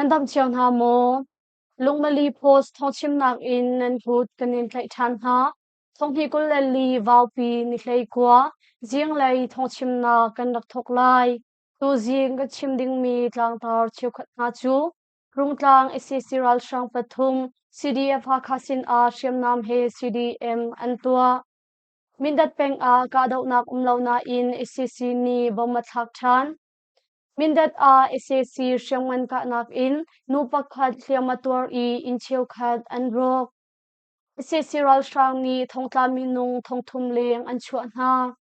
Nan dam cio hna maw? Lungmali Post thawngchimnak in nan kut kan in tlaih ṭhan hna. Thonghnih 24 Vaupi ni 19 zinglei thawngchimnak kan rak thawk lai. Tuzing kan chim dingmi tlangtar cheukhat hna cu Rungtlang sac ralhrang pathum CDF Hakha sin ah hriamnam he CDM an tuah. Mindat peng ah kahdohnak um lo nain sac nih bomb a thlak ṭhan. Mindat ah sac hriamngan kahnak in nu pakhat hliam a tuar i inn cheukhat an rawk. Sac ralhrang nih thongtla minung thongthum leng an chuah hna.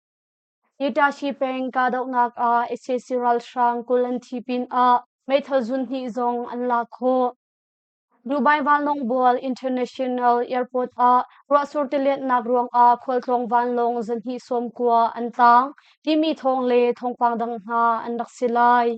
Yitashi peng kahdohnak ah sac ralhrang 20 an thi pinah meithal zun hnih zong an lak khawh. Dubai Vanlawng Bual International Airport ah ruahsur tilianhnak ruangah khualtlawng vanlawng zahnih 90 an tang timi thawng le thawngpang dang hna an rak si lai.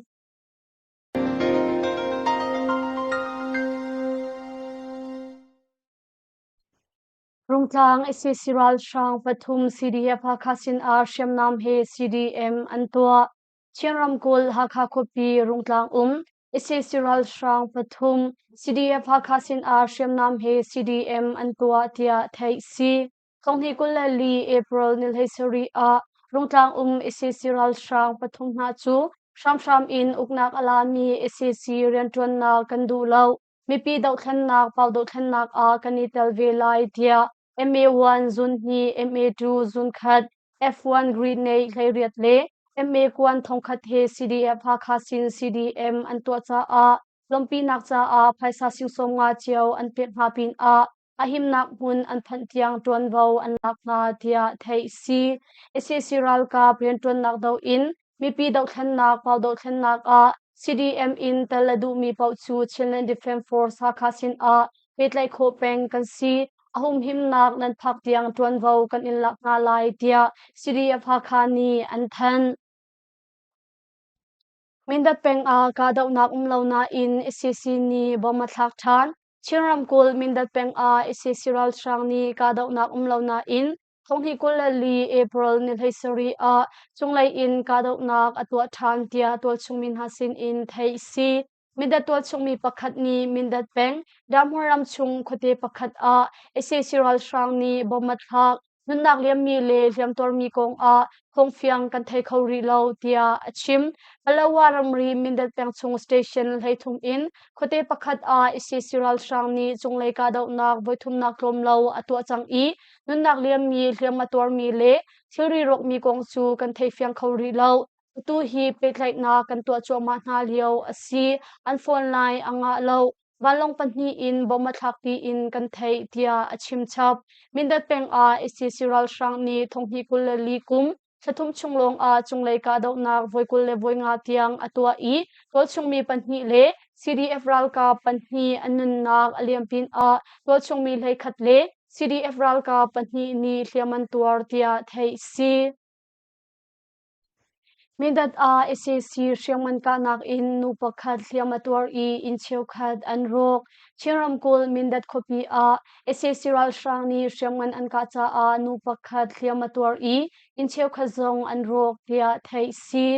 Rungtlang sac ralhrang pathum CDF Hakha sin ah hriamnam he CDM an tuah. Chin ramkulh Hakha khuapi Rungtlang um sac ralhrang pathum CDF Hakha sin ah hriamnam he CDM an tuah tiah theih si. Thonghnih 24 April ni 17 ah Rungtlang um sac ralhrang pathum hna cu hramhram in uknak a lami sac rianṭuannak kan duh lo. Mipi dohthlennak pau dohthlennak ah kan i tel ve lai tiah MA1 zun hnih, MA2 zun khat, F1 grenade 18 le MA kuan thongkhat he CDF Hakha sin CDM an tuah caah lawmhpinak caah phaisa sing 50 cio an pek hna pinah a himnak hmun an phanh tiang ṭuanvo an lak hna tiah theih si. Sac ralkap rianṭuannak doh in mipi dohthlennak pau dohthlennak ah CDM in tel a duhmi paoh cu Chinland Defence Force Hakha sin ah pehtlaih khawh peng kan si. A humhimnak nan phak tiang ṭuanvo kan in lak hna lai tiah CDF Hakha nih an thanh. Mindat peng ah kahdohnak um lo nain sac nih bomb a thlak ṭhan. Chin ramkulh Mindat peng ah sac ralhrang nih kahdohnak um lo nain thonghnih 24 April ni 17 ah cunglei in kahdohnak a tuah ṭhan tiah tualchung mi hna sin in theih a si. Mindat tualchung mi pakhat nih Mindat peng Damhur ram chung khuate pakhat ah sac ralhrang nih bomb a thlak. Nunnak liammi le hliamtuarmi kong ah thawngfiang kan thei kho rih lo tiah a chim. Palawa ramri Mindat peng chung station 33 in khuate pakhat ah sac ralhrang nih cunglei kahdohnak voithumnak tlawm lo a tuah cang i nunnak liammi, hliam a tuarmi le thilri rawkmi kong cu kan theifiang kho rih lo. Atu hi pehtlaihnak kan tuah cuahmah hna lio a si. An phone line a ngah lo. Vanlawng pahnih in bomb a thlak tiin kan theih tiah a chim chap. Mindat peng ah sac ralhrang nih thonghnih 24 kum thlathum chung lawng ah cunglei kahdohnak voi 25 tiang a tuah i tualchungmi pahnih le CDF ralkap pahnih an nunnak a liam pinah tualchungmi 11 le CDF ralkap pahnih nih hliam an tuar tiah theih a si. Mindat ah sac hriamngan kahnak in nu pakhat hliam a tuar i inn cheukhat an rawk. Chin ramkulh Mindat khuapi ah sac ralhrang nih hriamngan an kah caah nu pakhat hliam a tuar i inn cheukhat zong an rawk tiah theih a si.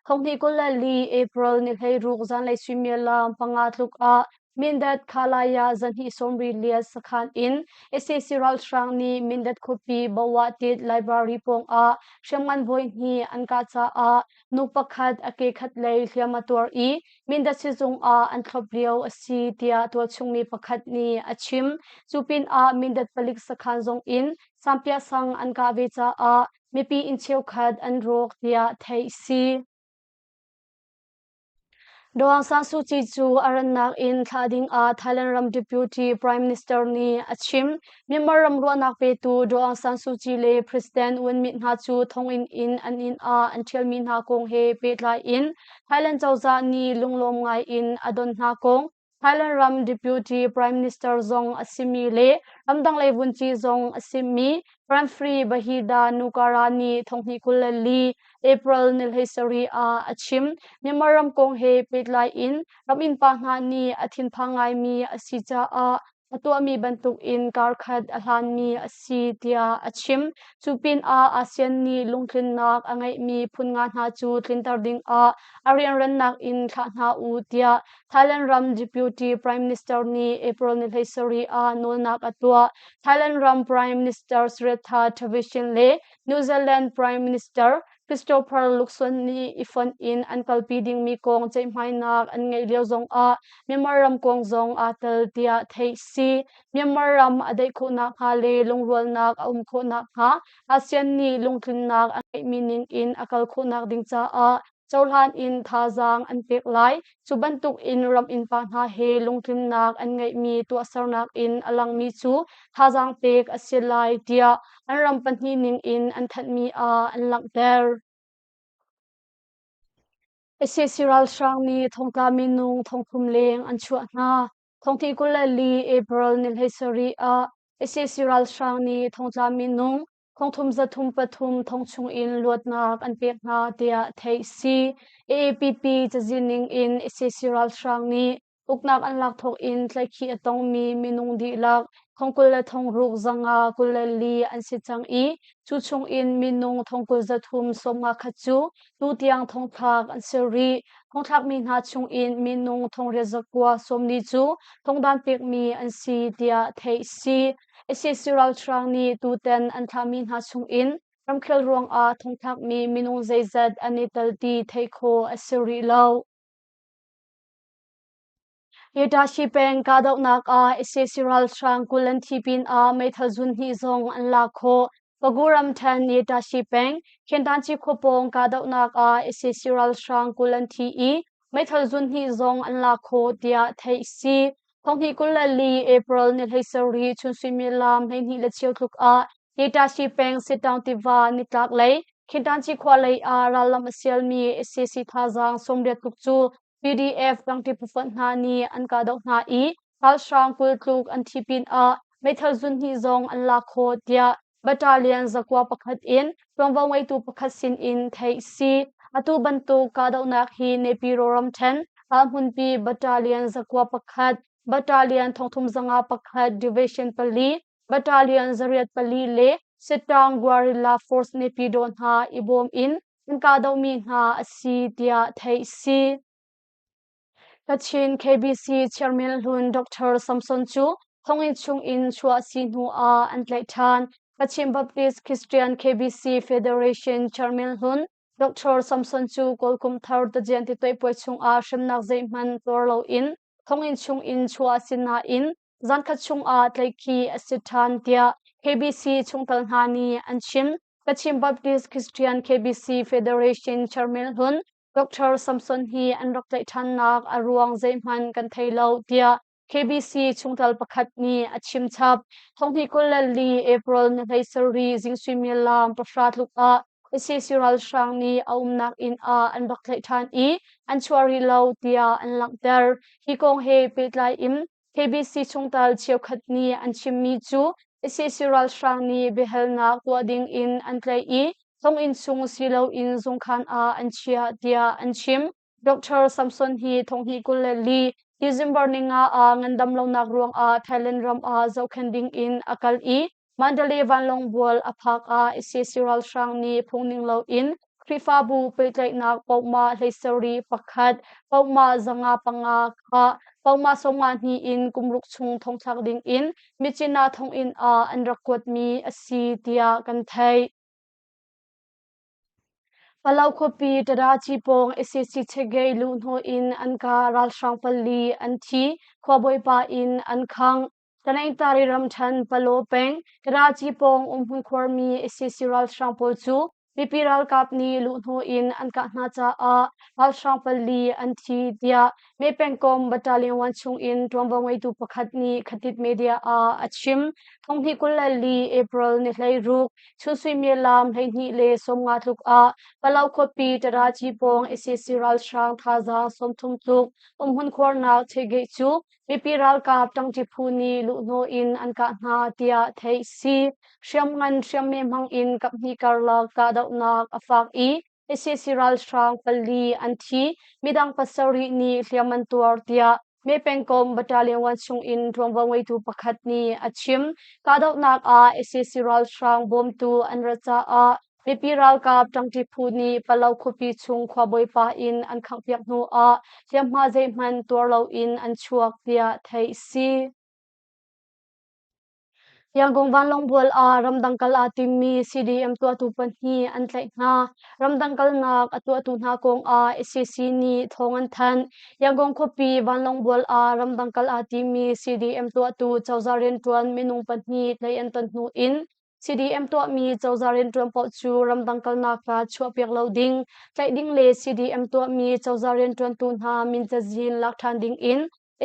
Thonghnih 24 April ni 16 zanlei suimilam panga tluk ah Mindat Khalaya zahnih sawmri liat sakhan in sac ralhrang nih Mindat khuapi Bawatit Library pawng ah hriamngan voi hnih an kah caah nu pakhat a ke khat lei hliam a tuar i Mindat sizung ah an thlop lio a si tiah tualchungmi pakhat nih a chim. Cu pinah Mindat palik sakhan zong in Sampiah sang an kah ve caah mipi inn cheukhat an rawk tiah theih a si. Daw Aung San Suu Kyi cu a rannak in thlah ding ah Thailand ram Deputy Prime Minister nih a chim. Myanmar ram ruahnak petu Daw Aung San Suu Kyi le President Win Myint hna cu thonginn in an inn ah an ṭhialmi hna kong he pehtlai in Thailand cozah nih lunglawm ngai in a don hna kong Thailand ram Deputy Prime Minister zong a simi le ramdang lei vunci zong a simi Ramfree Bahida Nukara nih thonghnih 24 April ni 17 ah a chim. Myanmar ram kong he pehtlai in ram innpa hna nih a thinphang ngaimi a si caah a a tuahmi bantukin karkhat a hlanmi a si tiah a chim. Cu pinah ASEAN nih lungtlinnak a ngeihmi phun nga hna cu tlinter dingah a rianrannak in thlah hna u tiah Thailand ram Deputy Prime Minister nih April ni 17 ah nawlnak a tuah. Thailand ram Prime Minister Srettha Thavisin le New Zealand Prime Minister Christopher Luxon nih i fonh in an kalpi dingmi kong ceihmainak an ngeih lio zongah Myanmar ram kong zong aa tel tiah theih si. Myanmar ram a daih khawh nakhnga le lungrualnak a um khawh nakhnga ASEAN nih lungtlinnak a ngeihmi ning in a kal khawhnak ding caah cohlan in thazaang an pek lai. Cu bantuk in ram innpa hna he lungtlinnak an ngeihmi tuahsernak in a langmi cu thazaang pek a si lai tiah an ram pahnih ning in an thanhmi ah an langhter. Sac ralhrang nih thongtla minung thongthum leng an chuah hna. Thongthi 24 April ni 17 ah sac ralhrang nih thongtla minung thongthum zathum pathum thong chung in luatnak an pek hna tiah theih si. AAPP cazin ning in sac ralhrang nih uknak an lak thawk in tlaihkhih a tongmi minung dihlak thong 20 le thong ruk zanga 24 an si cang i cu chung in minung thong 20 zathum sawmnga khat cu tutiang thongthlak an si rih. Thongthlakmi hna chung in minung thong riat zakua sawmli cu thongdan pekmi an si tiah theih si. Sac ralhrang nih tutan an thlahmi hna chung in ramkhel ruangah thongthlakmi minung zeizat an i tel ti theih khawh a si rih lo. Yetashi peng kahdohnak ah sac ralhrang 20 an thi pinah meithal zun hnih zong an lak khawh. Pagu ramṭhen Yetashi peng Khentanchi khua pawng kahdohnak ah sac ralhrang 20 an thi i meithal zun hnih zong an lak khawh tiah theih a si. Thonghnih 24 April ni 17 chun suimilam 12 le cheu tluk ah Yetashi peng Sitaung tiva nitlak lei Khentanchi khua lei ah rallam a sialmi sac thazaang 80 tluk cu PDF rangṭi phufonh hna nih an kahdoh hna i ralhrang 20 tluk an thi pinah meithal zun hnih zong an lak khawh tiah battalion zakua pakhat in ṭuanvo ngeitu pakhat sin in theih si. Atu bantuk kahdohnak hi Nepiro ramṭhen ralhmunpi battalion zakua pakhat, battalion thongthum zanga pakhat division pali, battalion zariat pali le Sittang Guerrilla Force Naypyidaw hna i bawm in an kahdohmi hna a si tiah theih si. Kachin KBC chairman hlun Dr. Samson cu thonginn chung in chuah si hnu ah an tlaih ṭhan. Kachin Baptist Christian KBC Federation chairman hlun Dr. Samson cu Kawlkum thar tajian titoih puai chungah hremnak zeihmanh tuar loin thonginn chung in chuah a si nain zankhat chungah tlaihkhih a si ṭhan tiah KBC chungtel hna nih an chim. Kachin Baptist Christian KBC Federation chairman hlun Dr. Samson hi an rak tlaih ṭhannak a ruang zeihmanh kan thei lo tiah KBC chungtel pakhat nih a chim chap. Thonghnih 24 April ni 17 zing suimilam pahra tluk ah sac ralhrang nih a umnak inn ah an rak tlaih ṭhan i an chuah rih lo tiah an langhter. Hi kong he pehtlai in KBC chungtel cheukhat nih an chimmi cu sac ralhrang nih biahalnak tuah ding in an tlaih i thonginn chung si loin zungkhan ah an chiah tiah an chim. Dr. Samson hi thonghnih 24 December ninga ah ngandam lonak ruangah Thailand ram ah zohkhenh ding in a kal i Mandalay vanlawng bual a phak ah sac ralhrang nih phungning loin Khrihfabu pehtlaihnak pohmah hleisarih pakhat, pohmah 505 kha pohmah 52 in kumruk chung thongthlak ding in Myitkyina thonginn ah an rak kuatmi a si tiah kan theih. Palau khuapi Tadaci pawng sac chekgei luhhnawh in an kah ralhrang pali an thi, khuabawi pa inn an khangh. Tanengtari ramṭhen Palaw peng Tadaci pawng umhmun khuarmi sac ralhrang pawl cu mipi ralkap nih luhhnawh in an kah hna caah ralhrang pali an thi tiah May pengkomh Battalion 1 chung in ṭuanvo ngeitu pakhat nih Khatit Media ah a chim. Thonghnih 24 April ni 16 Chun suimilam 12 le 50 tluk ah Palau khuapi Taraci pawng sac ralhrang thazaang 30 tluk umhmun khuarnak Chegeh cu mipi ralkap ṭangṭi phu nih luhhnawh in an kah hna tiah theih si. Hriamngan hriamhme hmang in kaphnih karlak kahdohnak a fak i sac ralhrang pali an thi, midang pasarih nih hliam an tuar tiah Me pengkomh Battalion 1 chung in ṭuanvo ngeitu pakhat nih a chim. Kahdohnak ah sac ralhrang bawmtu an rat caah mipi ralkap ṭangṭi phu nih Palo khuapi chung khuabawi pa inn an khanghpiak hnu ah hliamhma zeihmanh tuar loin an chuak tiah theih a si. Yangon vanlawngbual ah ramdang kal aa timmi CDM tuahtu pahnih an tlaih hna. Ramdang kalnak a tuahtu hna kong ah sac nih thawng an thanh. Yangon khuapi vanlawngbual ah ramdang kal aa timmi CDM tuahtu cozah rianṭuan minung pahnih tlaih an ton hnu in CDM tuahmi cozah rianṭuan paoh cu ramdang kalnak ah chuahpiak lo ding, tlaih ding le CDM tuahmi cozah rianṭuantu hna min cazin lak ṭhan ding in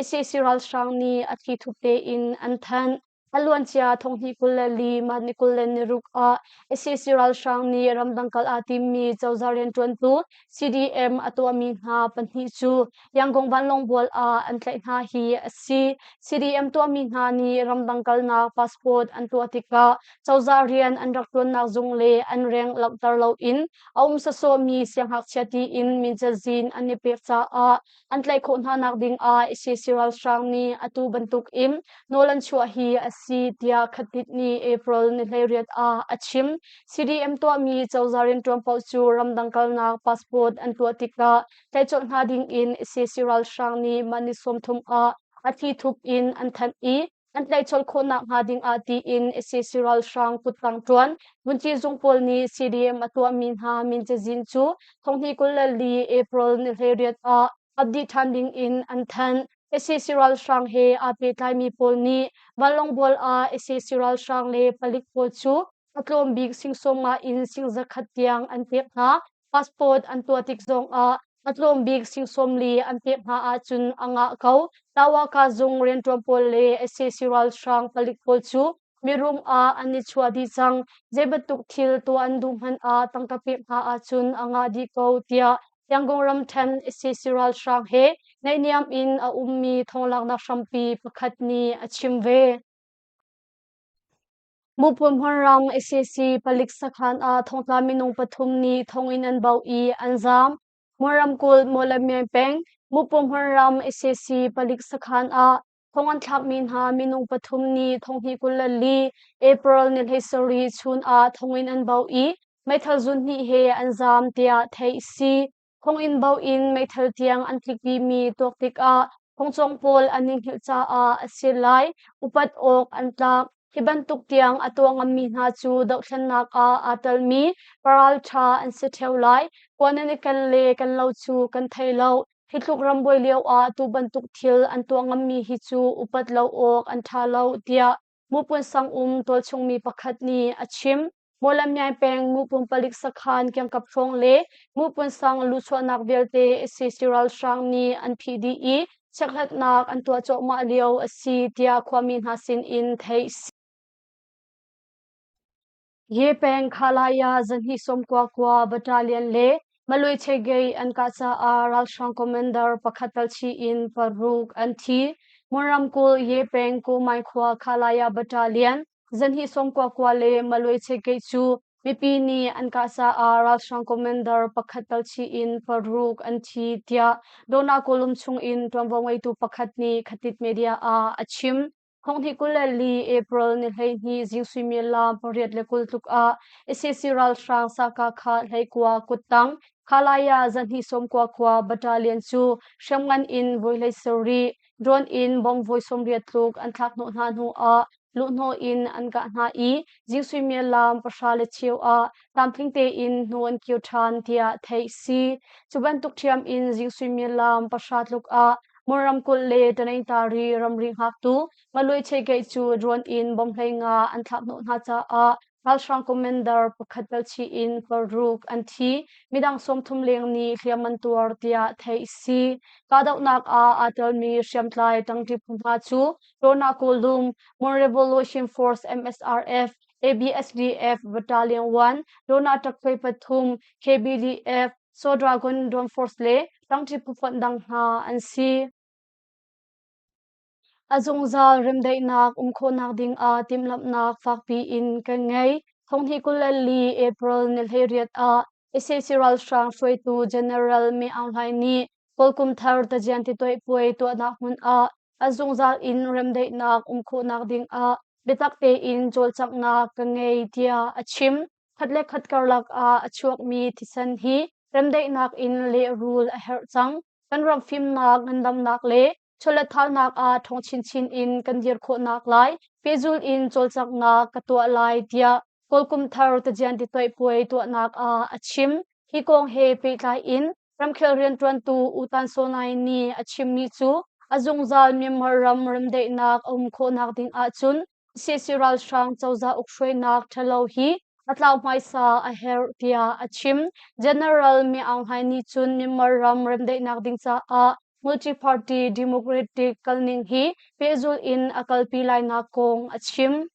sac ralhrang nih a thlithup tein an thanh. A luancia thonghnih 24 March ni 26 ah sac ralhrang nih ramdang kal aa timmi cozah rianṭuantu CDM a tuahmi hna pahnih cu Yangon vanlawngbual ah an tlaih hna hi a si. CDM tuahmi hna nih ramdang kalnak passport an tuah tikah cozah rian an rak ṭuannak zung le an reng langhter loin a um sawsawhmi siangngakchia tiin min cazin an i pek caah an tlaih khawh hna nak ding ah sac ralhrang nih atu bantuk in nawl an chuah hi a si tiah Khatit nih April ni 18 ah a chim. CDM tuahmi cozah rianṭuan paoh cu ramdang kalnak passport an tuah tikah tlaih colh hna ding in sac ralhrang nih mah ni 30 ah a thlithup in an thanh i an tlaihcolh khawhnak hnga ding ah tiin sac ralhrang kuttang ṭuan vunci zung pawl nih CDM a tuahmi hna min cazin cu thonghnih 24 April ni 18 ah ap dih ṭhan ding in an thanh. sac ralhrang he aa pehtlaimi pawl nih vanlawng bual ah sac ralhrang le palik pawl cu a tlawm bik sing 50 in sing 100 tiang an pek hna. Passport an tuah tik zongah a tlawm bik sing 40 an pek hna ahcun a ngah ko. Tawaka zung rianṭuan pawl le sac ralhrang palik pawl cu mirum ah an i chuah dih cang. Zei bantuk thil tuah an duh hmanh ah tangka pek hna ahcun a ngah dih ko tiah Yangon ramṭhen sac ralhrang he naihniam in a ummi thawnglaknak hrampi pakhat nih a chim ve. Mupum hmunram sac palik sakhan ah thongtla minung pathum nih thonginn an bauh i an zaam. Hmunram kulh Mawlamyine peng Mupum hmunram sac palik sakhan ah thong an thlakmi hna minung pathum nih thonghnih 24 April ni 17 chun ah thonginn an bauh i meithal zun hnih he an zaam tiah theih a si. Thonginn bauh in meithal tiang an tlikpimi tuak tikah thongcawng pawl an i hngilh caah a si lai. Upat awk an tlak. Hi bantuk tiang a tuah ngammi hna cu dohthlennak ah aa telmi paralṭha an si ṭheo lai. Kuan an i ken le ken lo cu kan thei lo. Hi tluk rambuai lio ah tu bantuk thil an tuah ngammi hi cu upat lo awk an ṭha lo, tiah Mupun sang um tualchungmi pakhat nih a chim. Mawlamyine peng Mupun palik sakhan kiangkap hrawng le Mupun sang luhchuahnak vialte sac ralhrang nih an phih dih i chekhlatnak an tuah cuahmah lio a si tiah khuami hna sin in theih a si. Ye peng Khalaya zahnih 99 battalion le Malui Chegei an kah caah ralhrang commander pakhat tal chih in paruk an thi. Mon ramkulh Ye peng Kumai khua Khalaya battalion zahnih 99 le Malui Chegei cu mipi nih an kah caah ralhrang commander pakhat tal chih in paruk an thi tiah Dona Kolum chung in ṭuanvo ngeitu pakhat nih Khatit Media ah a chim. Thonghnih 24 April ni 12 zing suimilam 8:20 tluk ah sac ralhrang Sakakha 19 kuttang Khalaya zahnih 99 battalion cu hriamngan in voi 17 drone in bomb voi 80 tluk an thlak hnawh hna hnu ah luhhnawh in an kah hna i zing suimilam 10:15 ah tlamtling tein hnu an kir ṭhan tiah theih si. Cu bantuk ṭhiam in zing suimilam 10 tluk ah Mon ramkulh le Tanaytari ramri hngaktu Malui Chegeih cu drone in bomb 15 an thlak hnawh hna caah ralhrang commander pakhat telchih in paruk an thi. Midang 30 leng nih hliam an tuar tiah theih a si. Kahdohnak ah aa telmi hriamtlai ṭangṭi phu hna cu Tona Kawlum, Mon Revolution Force MSRF, ABSDF Battalion 1, Tona Takhwei pathum, KBDF, Saw Dragon Drone Force le ṭangṭi phufonh dang hna an si. A zungzal remdaihnak um khawhnak dingah timhlamhnak fakpi in kan ngei. Thonghnih 24 April ni 18 ah sac ralhrang hruaitu General Min Aung Hlaing nih Kawl kum thar tajian titoih puai tuahnak hmun ah a zungzal in remdaihnak um khawhnak ding ah biatak tein cawlcanghnak ka ngei tiah a chim. Khat le khat karlak ah a chuakmi thisen hi remdaihnak in lehrul a herh cang. Kan ram fimnak, ngandamnak le chawletthalnak ah ṭhawng chinchin in kan dir khawhnak lai pehzul in cawlcanghnak ka tuah lai tiah Kawl kum thar tajian titoih puai tuahnak ah a chim. Hi kong he pehtlai in ramkhel rianṭuantu U Tan Saw Naing nih a chimmi cu a zungzal Myanmar ram remdaihnak a um khawhnak ding ahcun sac ralhrang cozah ukhruainak ṭhalo hi a tlau hmaisa a herh tiah a chim. General Min Aung Hlaing nih cun Myanmar ram remdaihnak ding caah multi-party democratic kalning hi pehzulh in a kalpi lainak kong a chim.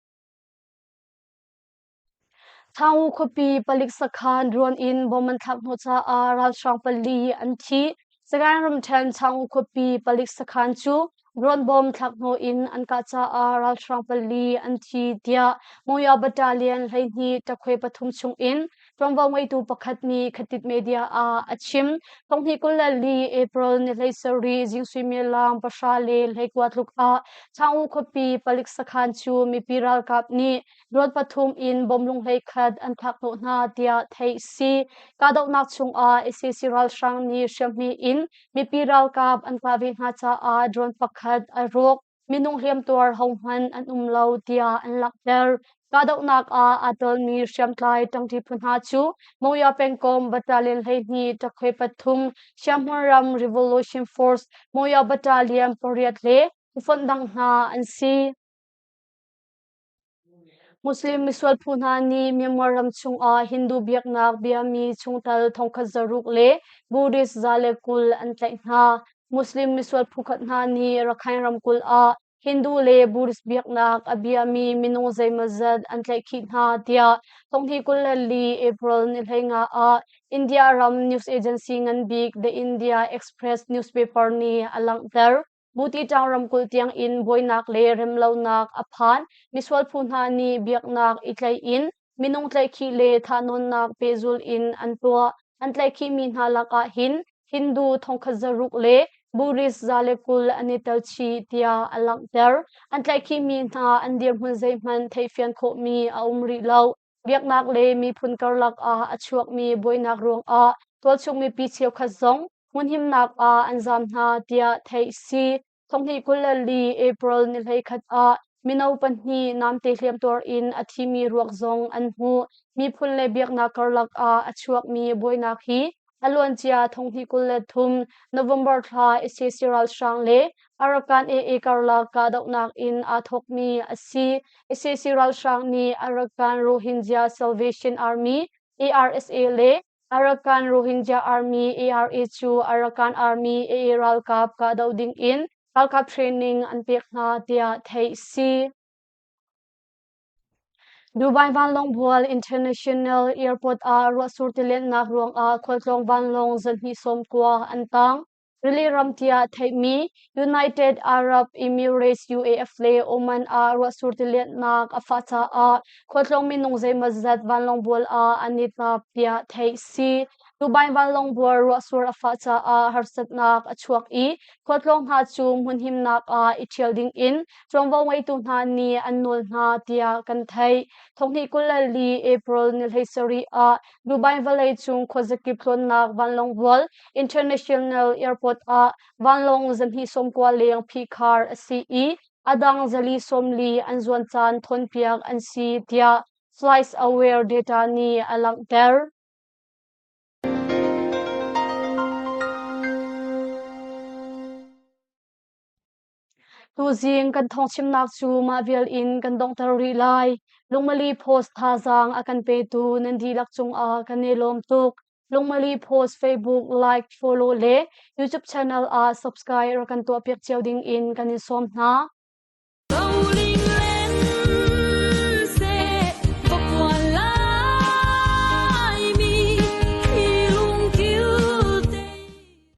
Thangwu khuapi palik sakhan ruan in bom an thlak hnawh caah ralhrang pali an thi. Sagaing ramṭhen Thangwu khuapi palik sakhan cu drone bom thlak hnawh in an kah caah ralhrang pali an thi tiah Monywa Battalion 12 ṭakhwe pathum chung in ṭuanvo ngeitu pakhat nih Khatit Media ah a chim. 2024 April ni 17 zing suimilam 10:20 tluk ah Thangwu khuapi palik sakhan cu mipi ralkap nih Drone pathum in bomb lunghlei khat an thlak hnawh hna tiah theih si. Kahdohnak chungah sac ralhrang nih hriamhme in mipi ralkap an kah ve hna caah drone pakhat a rawk. Minung hliamtuar hohmanh an um lo tiah an langhter. Kahdohnak ah aa telmi hriamtlai ṭangṭi phu hna cu Monywa pengkomh Battalion 12 ṭakhwe pathum, Siahmun ram Revolution Force, Monywa Battalion pariat le phufonh dang hna an si. Muslim misual phu hna nih Myanmar ram chungah Hindu biaknak biami chungtel 1600 le Buddhist 120 an tlaih hna. Muslim misual phukhat hna nih Rakhine ramkulh ah Hindu le Buddhist biaknak a biami minung zeimawzat an tlaihkhih hna tiah 2024 April ni 15 ah India ram news agency nganbik The India Express newspaper nih a langhter. Butiṭang ramkulh tiangin buainak le remlonak a phan. Misual phu hna nih biaknak i tlaih in minung tlaihkhih le thahnawnnak pehzul in an tuah. An tlaihkhihmi hna lakah hin Hindu 1600 le Buddhist 120 an i tel chih tiah a langhter. An tlaihkhihmi hna an dirhmun zeihmanh theihfian khawhmi a um rih lo. Biaknak le miphun karlak ah a chuakmi buainak ruangah tualchung mipi cheukhat zong hmunhimnak ah an zaam hna tiah theih si. 2024 April ni 11 ah mino pahnih namte hliamtuar in a thimi ruak zong an hmuh. Miphun le biaknak karlak ah a chuakmi buainak hi a luancia 2023 November thla sac ralhrang le Arakan AA karlak kahdohnak in aa thawkmi a si. sac ralhrang nih Arakan Rohingya Salvation Army ARSA le Arakan Rohingya Army ARA cu Arakan Army AA ralkap kahdoh ding in ralkap training an pek hna tiah theih si. Dubai vanlawng bual International Airport ah ruahsur tilennak ruangah khualtlawng vanlawng zanhnih 90 an tang. Rili ram tiah theihmi United Arab Emirates UAF le Oman ah ruahsur tilianhnak a fah caah khualtlawng minung zeimawzat vanlawng bual ah an i tap tiah theih si. Dubai vanlawng bual ruahsur a fah caah harsatnak a chuak i khualtlawng hna cu hmunhimnak ah i ṭhial ding in ṭuanvo ngeitu hna nih an nawl hna tiah kan theih. 2024 April ni 17 ah Dubai vawleicung khuazakip tlawnnak vanlawng bual International Airport ah vanlawng 290 leng phihkhar a si i a dang 440 an zuan caan thawnpiak an si tiah FlightAware data nih a langhter. Tuzing kan thawngchimnak cu mah vial in kan donghter rih lai. Lungmali Post thazaang a kan petu nan dihlak cungah kan i lawm tuk. Lungmali Post Facebook like, follow le YouTube channel ah subscribe rak kan tuahpiak cio ding in kan in sawm hna.